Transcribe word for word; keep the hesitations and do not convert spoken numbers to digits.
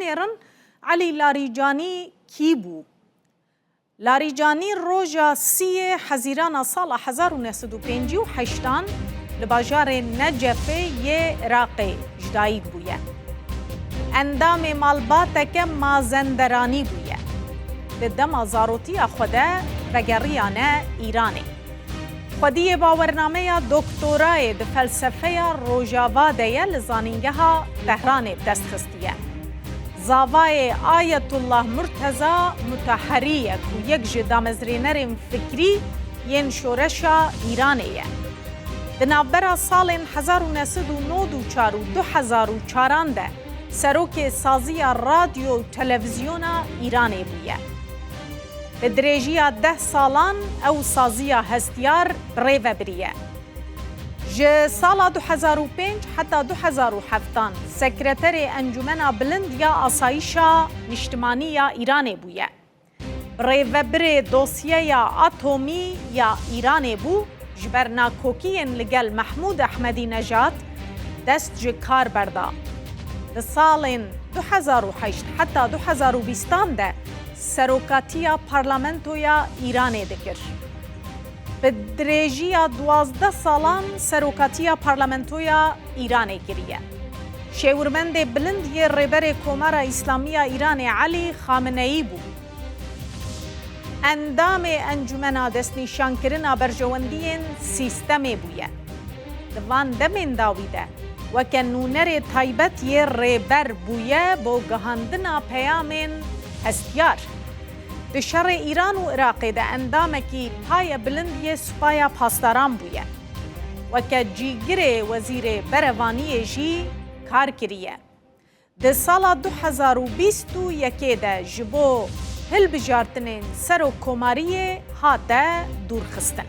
Nêrin Elî Larîcanî kî bû? Larîcanî roja sîyê Hezîrana sala hezar û neh sed û pêncî û heştan li bajarê Necefê yê Iraqê ji dayik bûye. Endamê malbateke mazenderanî bûye. Di dema zarotiya xwe de vegeriyane Îranê. Xwediyê bawernameya doktorayê di felsefeya Rojava de ye, li Zanîngeha Tehranê bi dest xistiye. Zavayê Ayetullah Murteza Mutahherî ye ku yek ji damezrênerên fikrî yên şoreşa Îranê ye. Di navbera salên hezar û neh sed û nod û çar û du hezar û çaran de serokê saziya radyo û televîzyona Îranê bûye. Bi dirêjiya deh salan ew saziya hestiyar bi rê ve biriye. Ji sala du hezar û pênc heta du hezar û heftan sekreterê Encûmena Bilind ya Asayîşa Niştimanî ya Îranê bûye. Bi rêvebirê dosyeya atomî ya Îranê bû, ji ber nakokiyên li gel Mehmûd Ehmedînejad dest ji kar berda. Di salên du hezar û heşt heta du hezar û bîstan de serokatiya parlamentoya Îranê dikir. Bi dirêjiya duwazdeh salan serokatiya parlamentoya Îranê kiriye. Şêwirmendê bilind yê Rêberê Komara Îslamî ya Îranê Elî Xameneyî bû. Endamê Encûmena Destnîşankirina Berjewendiyên Sîstemê bûye. Di van demên dawî de weke nûnerê taybet yê Rêber bûye bo gihandina peyamên hestiyar. Di şerê Îran û Iraqê de endamekî paye bilind yê Supaya Pasdaran bûye. Weke cîgirê Wezîrê Berevaniyê jî kar kiriye. Di sala du hezar û bîst û yekê de ji bo hilbijartinên serokkomariyê hate dûrxistin.